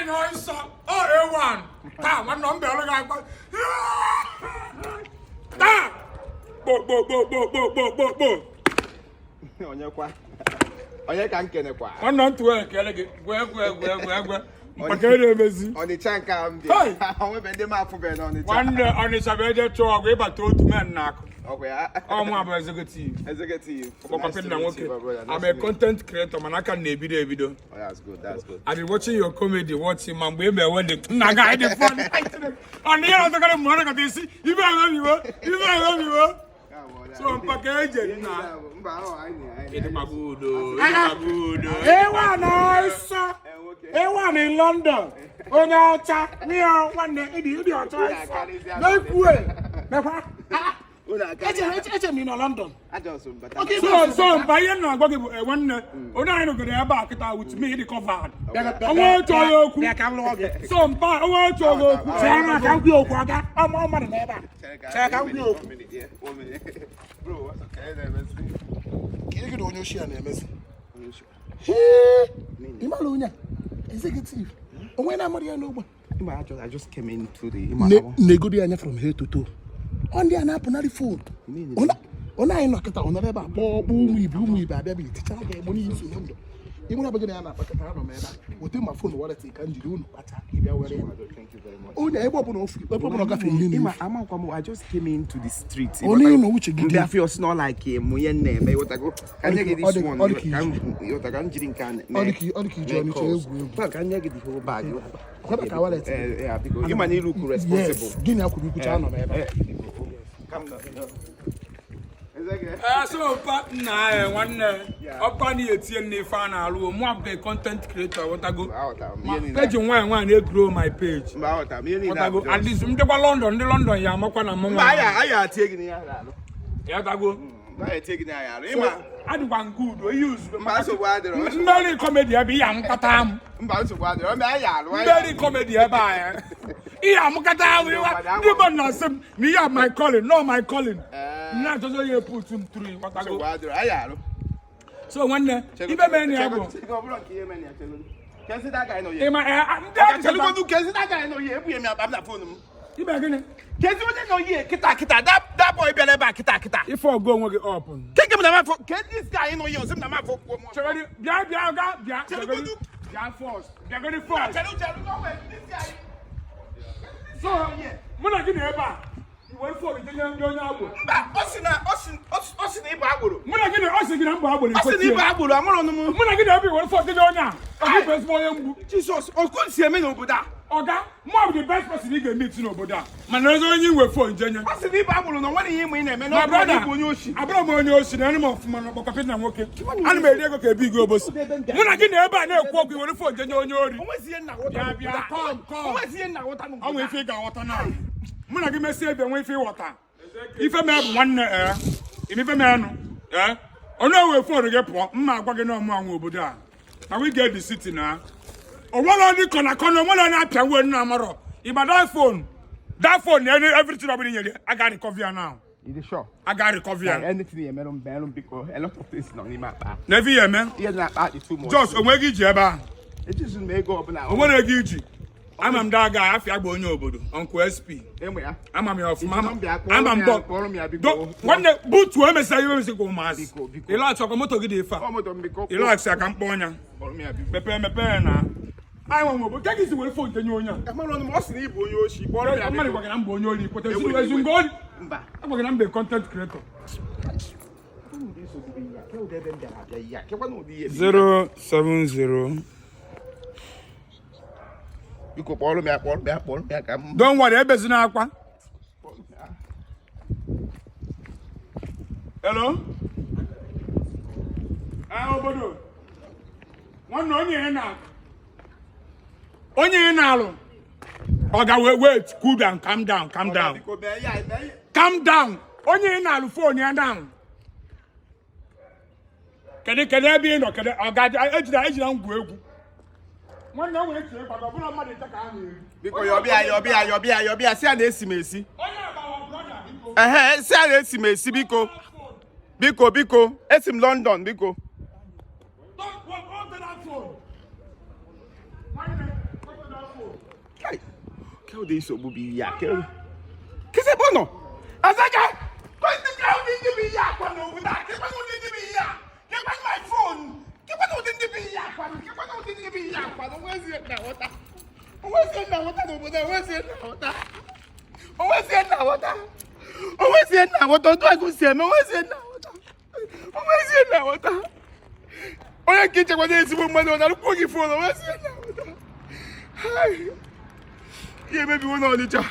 nọ nsọ ọ A1 taa nwanne m bịara gị akpa taa kpo kpo kpo kpo kpo kpo kpo kpo. Onye kwa? Onye ka m kenekwa? Nwanne m tụọ ekele gị gwe gwe gwe gwe gwe maka ị na-emezi. Ọnịcha nke a m Hey! bịa. Onwebe ndị m afụbeghị n'Ọnịcha. Nwanne, Ọnịcha bụ eje chụọ ọgụ ịbata otu men na akụ. Ọkwa ya. Ọmụ abụ executive. Executive. Ọkpọkọpị na nwoke. I'm I'm a content creator, mana aka m na-ebido ebido. Oh, that's good. That's good. I been watching your comedy, watching ma mgbe eme wedding. Nna gị anyị dị funny. Ọ na ihe na-atọkarị mgbe ọ nakọta isi ibe emebiwo ibe emebiwo. So mpaka eje nna. Mba, ahụ anyị na- Ịdịkwa good o, ịdịkwa good o. Ewa na nsọ. Eh, nwoke. Ewa na in London. Onye ọcha. N'ihe nwanne ịdị ịdị ọcha nsọ. N'ekwue. Mekwa. Unu aka. Eche m ị nọ London. Ajọsụ m bata. Okay. So mpa, ihe m na-agwa gị bụ nwanne onye anyị nọgoro ebe a kịta with me dị covered. Onwe otu onye okwu. Bịa ka m lụọ gị. So mpa, onwe otu onye okwu. Chere na ka m kwuo okwu ọga. Ọma mmadụ n'ebe a. Chere ka m kwuo okwu. One minute, yeah. One minute. Bro, what's okay? Na-emezi. Ka gị na onye ochie a na-emezi. Ị mara onye a? Executive. Onwe na-amara ya n'ogbe. Ịma, I just came into the Negodi anya from head to toe. Ọ ndị a na-apụnarị phone. Onye anyị nọ kịta, ọ nọrọ ebe a kpọọ kpọọ ụmụ ibe ụmụ ibe abịa bụ iticha ga egbu n'ihi nsogbu ndụ. Ị nwere abụghị na ya na-akpa kịta, anọ m ebe a weta ma phone, wallet ka m jiri unu kpacha ịbịa were ya. Thank you very much. Onye ebe ọbụla ofu ebe ọbụla ọ gafere ihe Ịma, na-efu. amakwa m, I just came into the street. Onye nọ uche gị dị. Ndị afọ ọsị na ọ like mụ ihe m na-eme, ịghọtago? Ka nye gị Ọ dị this one, ọ dị ka ka m ịghọta, ka m jiri nke a Ọ dị ka ọ dị ka iji mee Ọnịcha calls. egwu egwu. Taa, ka nye gị the whole bag. Kwaba ka wallet. Eh, eh, biko. Ịma na ilu kwuru responsible. Yes, gịnị akwuru ikwucha anọ m ebe a. Eh, biko. Calm down. Ezeke. Ee, so mpa, nna anyị, nwanne, ọkpa na etinye n'ife a na-alụ mụ abụ content creator, ghọtago? Aghọtara m ihe niile. Peji nwanyị nwanyị na-egrow my page. Mba, aghọtara m ihe niile. Ghọtago? Abụ At least ndịkwa London, ndị London ya amakwa na mụ Mba, nwa. aya aya atie gị n'ihe a na-alụ. Ghọtago? Mba, aya etie gị n'ihe a na-alụ. Ịma, Adịkwa nke udo ihe ozugbo. mba, nsogbu adịrọ. Mmeri comedy ebe ihe amụkata m. Mba, nsogbu adịrọ. Mba, aya alụ. Aya Mmeri comedy ebe a ya ihe amụkata ahụ ịwa ndị mmadụ na-asị m na ihe a my calling, no my calling. M na-achọzọ ihe put m through, ghọtago? Nsogbu adịrọ. Aya alụ. So nwanne, ibe mere na ya bụ Chego, ọ bụrụ nke ihe mere na ya, chego. Kezi that guy nọ here. ịma ndị Ọka, chelugodu, kezi that guy nọ here, ebunye m ya akpa m na phone m. Ibe gịnị? Kezi onye nọ here kịta kịta, that boy bịara ebe a kịta kịta. Ife ọgụ onwe gị up. Keke m na m afọ, ke this guy nọ here, osi m na m afọ kwuo m. Chegodi, bịa bịa ga bịa. Chelugodu. Bịa first, bịagodi first. Chelu chelu, no way, this guy. So mụ na gị na ebe a i were phone jenye ndị onye agboro. Mba, ọ sị na ịbụ agboro. Mụ na gị na ọ sị gị na mba agboro. Ọ sị na ịbụ agboro, amụrụ m. Mụ na gị na ebe i were phone jenye onye a, ọ gị bụ ezigbo onye mgbu. Jizọs, oku si eme n'obodo a. Ọga, mụ bụ the best person ị ga-emeet n'obodo a, mana ezi onye iwe phone jenye. Ọ sị na ịbụ agboro na o nwere ihe ịma ị na-eme na My ọ bụrụ na brother, ịbụ onye oshi. abụrụ m onye oshi na enu m ọfụma na ọkpọkọpị na nwoke. Ana m eri ego ka ebi gị obosi. Mụ na gị na ebe a na-ekwu okwu, i were phone jenye onye ori. O nwezi ihe nna aghọta Bịa n'obodo bịa a. Come, come. O nwezi ihe nna aghọta n'obodo Ọ nwee a. ife ị ga-aghọta na mụ na gị mesie ebe nwee ife ịghọta. Ife mee bụ nwanne ee ime ife mee nụ ee onye wee phone gị pụọ, mma agwa gị na ọmụ anwụ obodo a na we get the city na onwere ndị kọna kọna, onwere onye apịa uwe nna amarọ ịgba that phone, that phone na everything ọbụla i nyere ya, aga recover ya now. You dey sure? Aga recover ya. Anything you emerụ m, merụ m biko. A lot of things nọ n'ime akpa. Na ebe ihe eme. Ihe dị n'akpa dị too much. Jos onwe gị ji ebe ahụ. Ejizu m ego ọbụla. Onwere ego iji ama m daga afịa gba onye obodo Uncle SP. Enwe ya. Ama m ya ọfụma. Iji nọmba ya kpọrọ ama m m ya, bọ kpọrọ m ya biko. Nwanne, butuo emesịa ihe emesịa ka ụmụazị. Biko, biko. Ịlaghachi ọkwa moto gị dị ife a. Ọ moto m, biko. Ịlaghachi aka mkpọ ọnya. Kpọrọ m ya biko. Mepee mepee na anyị nwe obodo nke gị si were phone tenye onye a. Amara m, ọ sị na ị bụ onye oshi. Kpọrọ m ya Mmadụ biko. gwa gị na mba onye ori kweta Ewe, ezigbo ewe. ezigbo ori. Mba. Agwa gị na mba content creator. Ebe m bịara abịa ihe a, kekwa na ụdị ihe bụ ihe. 070. Biko kpọrọ m ya, kpọrọ m ya, kpọrọ m ya ka m. Don't worry, ebezina akwa. Hello. Ee, obodo nwanne, onye ị na-alụ ọ ga wait, wait, cool down, calm down, calm down. Biko mee ya, mee ya. Calm down. Onye ị na-alụ phone ya down. Kedu ebe ị nọ? Kedu ọ ga ejira ejira ngwu egwu? Nwanne, o nwere eche ịgbago ọbụla mmadụ nta ka a na-eri. Biko yọbịa, yọbịa, yọbịa, yọbịa, si a na-esi m esi. Onye agbawa brother, biko. Ehe, si a na-esi m esi, biko. Biko, biko, esi m London, biko. Don't, what, what that phone? Nwanne, what that Ke ụdị nsogbu bụ ihe a? Kezi ebe ọ nọ? Azaka! Kwesị ka ụdị ndị bụ ihe akwa n'obodo a. Kekwana ụdị ndị bụ ihe a. Kekwana my phone. Kekwana ụdị ndị bụ ihe akwa. Kekwana ụdị ndị bụ ihe akwa. Onwezie nna ghọta. Onwezie nna ghọta n'obodo a. Onwezie nna ghọta. Onwezie nna ghọta. Onwezie nna ghọta. Otu agụ si eme. Onwezie nna ghọta. Onwezie nna ghọta. Onye nke ichekwa na ezigbo mmadụ ọ na-arụkwu gị phone. Onwezie nna ghọta. Hai. Ihe emebiwo n'Ọnịcha.